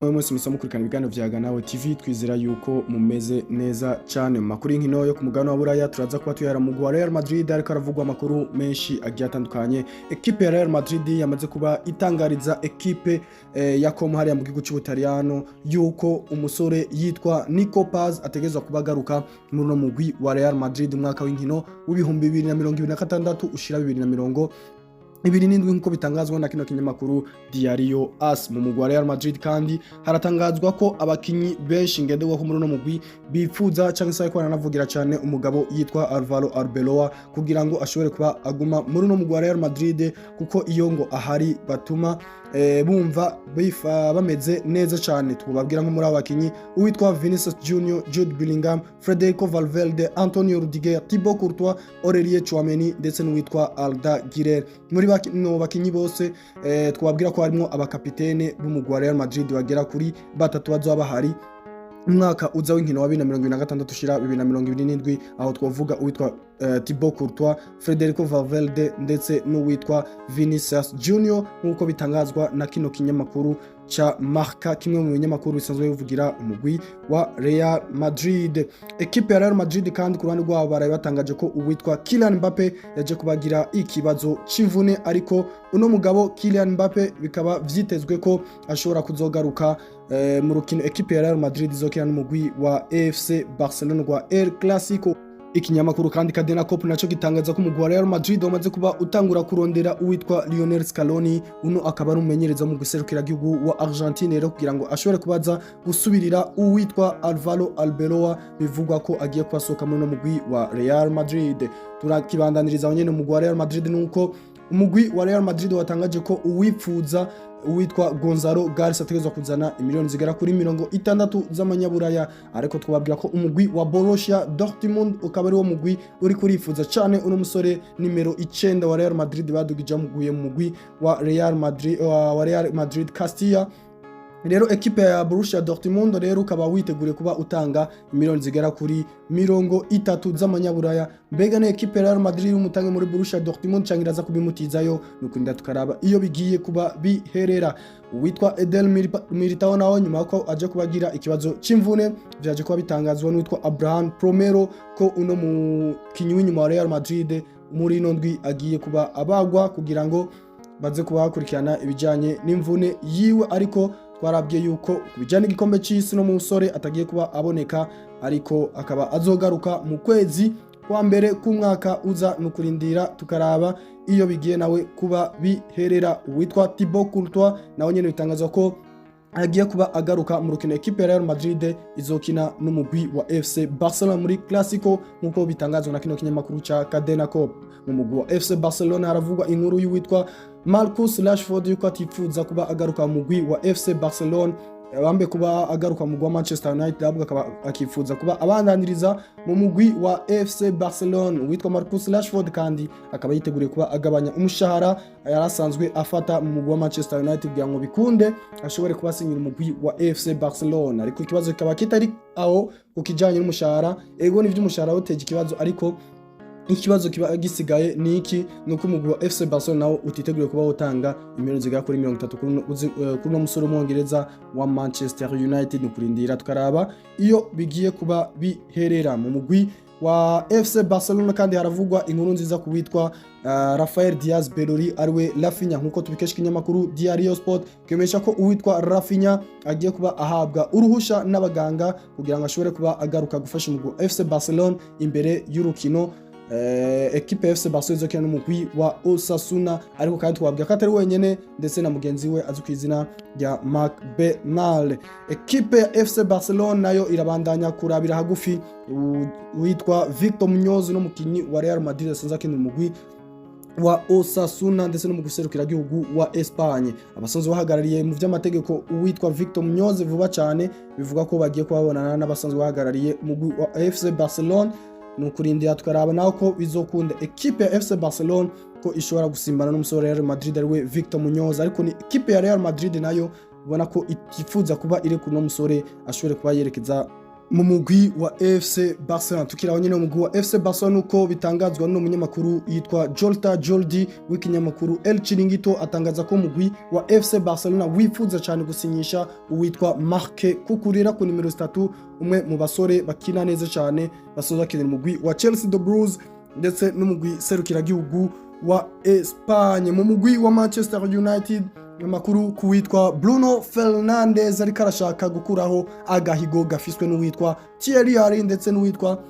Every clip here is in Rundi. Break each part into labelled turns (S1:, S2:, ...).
S1: Mwe mwese musa mukurikirana ibiganiro vya Ganawe TV, twizera yuko mumeze neza cyane. Mu makuru y'inkino yo ku mugabane wa Buraya, turaza kuba tuyara mu wa Real Madrid, ariko aravugwa amakuru menshi agiye atandukanye. Ekipe ya Real Madrid yamaze kuba itangariza ekipe ya Como hariya mu gihugu cy'Ubutaliyano yuko umusore yitwa Nico Paz ategerezwa kuba agaruka muri uno mugwi wa Real Madrid umwaka w'inkino w'2026 ushira 2027, nk'uko bitangazwa na kino kinyamakuru Diario AS. Mu mugwi wa Real Madrid kandi haratangazwa ko abakinyi benshi ngenderwaho muri uno mugwi bifuza cyangwa se ariko baranavugira cyane umugabo yitwa Alvaro Arbeloa kugira ngo ashobore kuba aguma muri uno mugwi wa Real Madrid, kuko iyo ngo ahari batuma bumva bifa bameze neza cyane. Tubabwira nko muri abo bakinyi uwitwa Vinicius Junior, Jude Bellingham, Federico Valverde, Antonio Rudiger, Thibaut Courtois, Aurelien Tchouameni ndetse n'uwitwa Arda Güler. Muri bano bakinyi bose twababwira ko harimo abakapitene b'umugwi wa Real Madrid bagera kuri batatu bazoba bahari umwaka uza w'inkino wa 2026 ushira 2027. Aho twavuga uwitwa Thibaut Courtois, Federico Valverde ndetse n'uwitwa Vinicius Junior, nk'uko bitangazwa na kino kinyamakuru ca Marca, kimwe mu binyamakuru bisanzwe bivugira umugwi wa Real Madrid. Ekipe ya Real Madrid kandi ku ruhande rwabo baraye batangaje ko uwitwa Kylian Mbappe yaje kubagira ikibazo c'imvune, ariko uno mugabo Kylian Mbappe bikaba vyitezwe ko ashobora kuzogaruka mu rukino ekipe ya Real Madrid izokina n'umugwi wa FC Barcelona rwa El Clasico. Ikinyamakuru kandi Cadena Cope naco gitangaza ko umugwi wa Real Madrid wamaze kuba utangura kurondera uwitwa Lionel Scaloni. Uno akaba ari umumenyereza mu gihugu wa Argentine rero, kugira ngo ashobore kubaza gusubirira uwitwa Alvaro Arbeloa bivugwa ko agiye kubasohoka muri uno mugwi wa Real Madrid. Turakibandaniriza aho nyene umugwi wa Real Madrid, nuko umugwi wa Real Madrid watangaje ko uwipfuza uwitwa Gonzalo Garcia ategerezwa kuzana imiliyoni zigera kuri 60 z'amanyaburaya. Ariko twababwira ko umugwi wa Borussia Dortmund ukaba ari wo mugwi uri kurifuza cyane uno musore nimero 9 wa Real Madrid badugije amuguye mu mugwi wa Real Madrid Castilla. Rero ekipe ya Borussia Dortmund rero ukaba witeguriye kuba utanga miliyoni zigera kuri 30 z'amanyaburaya. Mbega ni ekipe ya Real Madrid umutange muri Borussia Dortmund cyangwa iraza kubimutizayo? Nukurinda tukaraba iyo bigiye kuba biherera. Uwitwa Eder Militao nawe, nyuma ko aje kubagira ikibazo c'imvune, vyaje kuba bitangazwa n'uwitwa Abraham Promero ko uno mukinyi w'inyuma wa Real Madrid muri ino ndwi agiye kuba abagwa kugira ngo baze kuba bakurikirana ibijanye n'imvune yiwe. Ariko twarabwiye yuko ku bijyanye n'igikombe cy'isi no musore atagiye kuba aboneka, ariko akaba azogaruka mu kwezi kwa mbere k'umwaka uza. Ni ukurindira tukaraba iyo bigiye nawe kuba biherera. Uwitwa Thibaut Courtois nawe nyene bitangazwa ko agiye kuba agaruka mu rukino ekipe ya Real Madrid izokina n'umugwi wa FC Barcelona muri Clasico, nk'uko bitangazwa na kino kinyamakuru ca Cadena Cope. Mu mugwi wa FC Barcelona haravugwa inkuru y'uwitwa Marcus Rashford yuko atifuza kuba agaruka mu mugwi wa FC Barcelona, bambe kuba agaruka mu mugwi wa Manchester United, ahubwo akaba akifuza kuba abandaniriza mu mugwi wa FC Barcelona. Uwitwa Marcus Rashford kandi akaba yiteguriye kuba agabanya umushahara yari asanzwe afata mu mugwi wa Manchester United kugira ngo bikunde ashobore kuba asinyira umugwi wa FC Barcelona. Ariko ikibazo kikaba kitari aho ku kijanye n'umushahara. Ego, nivyo, umushahara uteje ikibazo, ariko ikibazo kiba gisigaye ni iki? Ni uko umugwi wa FC Barcelona nawo utiteguriye kuba wotanga imiliyoni zigera kuri 30 kuri uno musore w'umwongereza wa Manchester United. Ni ukurindira tukaraba iyo bigiye kuba biherera. Mu mugwi wa FC Barcelona kandi haravugwa inkuru nziza ku witwa Rafael Diaz Belloli, ariwe Raphinha, nkuko tubikesha ikinyamakuru Diario Sport, kemesha ko uwitwa Raphinha agiye kuba ahabwa uruhusha n'abaganga kugira ngo ashobore kuba agaruka gufasha umugwi wa FC Barcelona imbere y'urukino ekipe ya FC Barcelona izokina n'umugwi wa Osasuna. Ariko kandi twabwira ko atari wenyene, ndetse na mugenzi we azwi ku izina rya Marc Bernal. Ekipe ya FC Barcelona nayo irabandanya kurabira hagufi uwitwa Victor Munoz, n'umukinyi wa Real Madrid asanzwe akina umugwi wa Osasuna ndetse no mu gihugu wa Espagne. Abasanzwe bahagarariye mu vy'amategeko uwitwa Victor Munoz vuba cyane bivuga ko bagiye kubabonana n'abasanzwe bahagarariye umugwi wa FC Barcelona. Ni ukurindira tukaraba naho ko bizokunda ekipe ya FC Barcelona ko ishobora gusimbana n'umusore wa Real Madrid ariwe Victor Munoz. Ariko ni ekipe ya Real Madrid nayo ubona ko itifuza kuba iri kuno musore ashobore kuba yerekeza Mu mugwi wa FC Barcelona, tukiraho nyine, mu mugwi wa FC Barcelona, uko bitangazwa n'uno munyamakuru yitwa Jolta Joldi w'ikinyamakuru El Chiringuito, atangaza ko umugwi wa FC Barcelona wifuza cyane gusinyisha uwitwa Marc Cucurella ku nimero 3, umwe mu basore bakina neza cyane basoza bakinira umugwi wa Chelsea the Blues ndetse n'umugwi serukiragihugu wa Espagne. Mu mugwi wa Manchester United, amakuru ku witwa Bruno Fernandes ariko arashaka gukuraho agahigo gafiswe n'uwitwa Thierry Henry ndetse n'uwitwa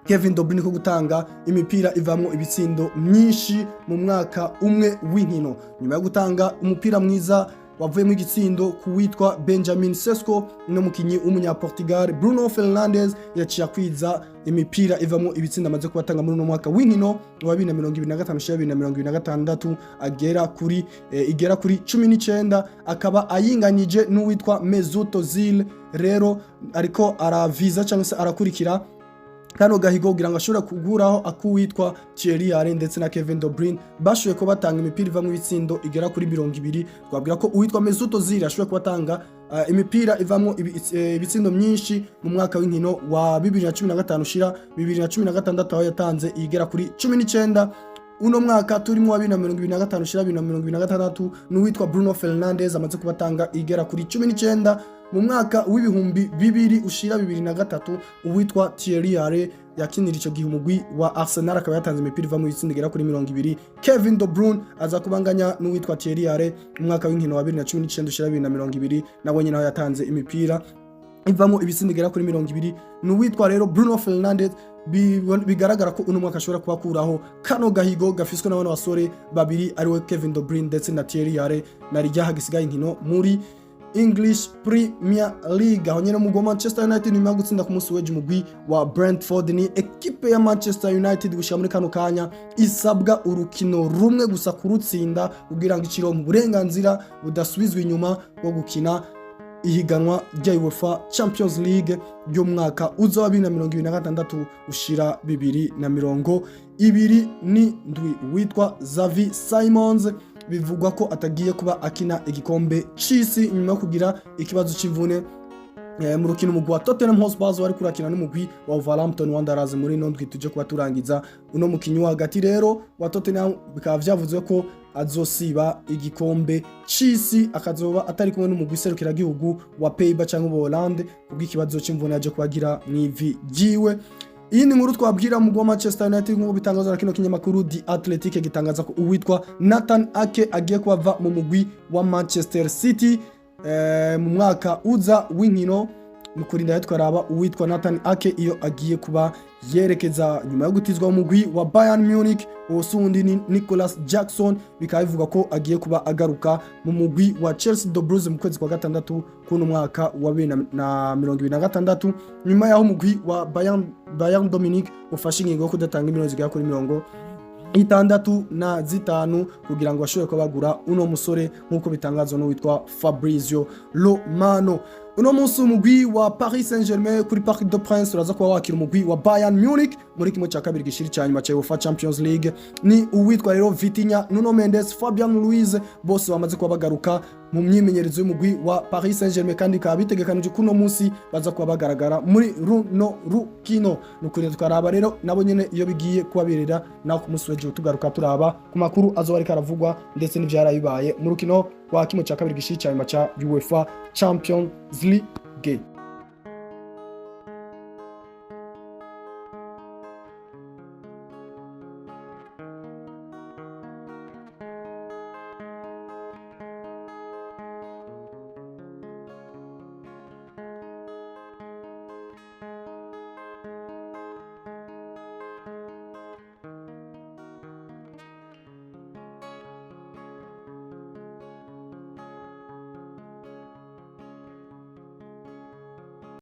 S1: Kevin De Bruyne ko gutanga imipira ivamwo ibitsindo myinshi mu mwaka umwe w'inkino, nyuma yo gutanga umupira mwiza wavuyemo igitsindo ku witwa Benjamin Sesko. No mukinyi w'umunyaportugal Bruno Fernandes yaciye akwiza imipira ivamo ibitsindo amaze kubatanga muri uno mwaka w'inkino wa 2025 2026, agera kuri igera kuri 19, akaba ayinganyije n'uwitwa Mesut Ozil. Rero ariko araviza cyangwa se arakurikira kano gahigo kugira ngo ashobore kuguraho akuwitwa Thierry Henry ndetse na Kevin De Bruyne bashoboye kuba batanga imipira ivamo ibitsindo igera kuri 20. Twabwira ko uwitwa Mesut Ozil ashoboye kuba atanga imipira ivamo ibitsindo myinshi mu mwaka w'inkino wa 2015 ushira 2016, aho yatanze igera kuri 19. Uno mwaka turimo wa 2025 ushira 2026, n'uwitwa Bruno Fernandes amaze kubatanga igera kuri 19. Mu mwaka w'2000 ushira 2003, uwitwa Thierry Henry yakinira icyo gihe umugwi wa Arsenal akaba yatanze imipira iva mu bitsinda igera kuri 20. Kevin De Bruyne aza kubanganya n'uwitwa Thierry Henry mu mwaka w'inkino wa 2019 ushira 2020, nawe nyine aho yatanze imipira ivamo ibitsindo igera kuri 20. Ni uwitwa rero Bruno Fernandes bigaragara ko uno mwaka ashobora kubakuraho kano gahigo gafiswe n'abana basore babiri, ariwe Kevin De Bruyne ndetse na Thierry Henry, na rijya hagisigaye inkino muri English Premier League. Aho nyene umugwi wa Manchester United, nyuma yo gutsinda ku munsi w'ejo umugwi wa Brentford, ni ekipe ya Manchester United gushika muri kano kanya isabwa urukino rumwe gusa kurutsinda kugira ngo ikironke uburenganzira budasubizwa inyuma bwo gukina ihiganwa rya UEFA Champions League ry'umwaka uza wa 2026 ushira 2027. Witwa Xavi Simons bivugwa ko atagiye kuba akina igikombe c'isi nyuma yo kugira ikibazo c'imvune mu rukino umugwi wa Tottenham Hotspur wari kurakina n'umugwi wa Wolverhampton Wanderers muri ino ndwi tuje kuba turangiza. Uno mukinyi wa hagati rero wa Tottenham bikaba vyavuzwe ko azosiba igikombe c'isi, akazoba atari kumwe n'umugwi serukiragihugu wa Pays-Bas canke Hollande kubw'ikibazo c'imvune yaje kubagira mw'ivi ryiwe. Iyindi nkuru twabwira mu wa Manchester United, nk'uko bitangazwa na kino kinyamakuru The Athletic, gitangaza ko uwitwa Nathan Ake agiye kuba mu mugwi wa Manchester City mu mwaka uza w'inkino. Mu kurinda twaraba uwitwa Nathan Ake iyo agiye kuba yerekeza nyuma yo gutizwa mu mugwi wa Bayern Munich. Uwo sundi ni Nicholas Jackson, bikaba bivuga ko agiye kuba agaruka mu mugwi wa Chelsea the Blues mu kwezi kwa gatandatu kuno mwaka wa 2026, nyuma yaho umugwi wa Bayern Dominique ufashe ingingo yo kudatanga miliyoni zigera kuri 65 kugira ngo bashobore kuba bagura uno musore, nk'uko bitangazwa n'uwitwa Fabrizio Romano. Uno munsi umugwi wa Paris Saint-Germain kuri Parc des Princes uraza kuba wakira umugwi wa Bayern Munich muri kimwe cya kabiri gishiri cya nyuma cya UEFA Champions League. Ni uwitwa rero Vitinha, Nuno Mendes, Fabian Ruiz bose bamaze kuba bagaruka mu myimenyerezo y'umugwi wa Paris Saint-Germain, kandi bikaba bitegekanije ko uno munsi baza kuba bagaragara muri runo rukino. Ni ukuri tukaraba rero nabo nyene iyo bigiye kubaberera, naho ku munsi w'ejo tugaruka turaba ku makuru azoba ariko aravugwa ndetse n'ivyarabibaye mu rukino rwa kimwe cya kabiri gishiri cya nyuma cya UEFA Champions League.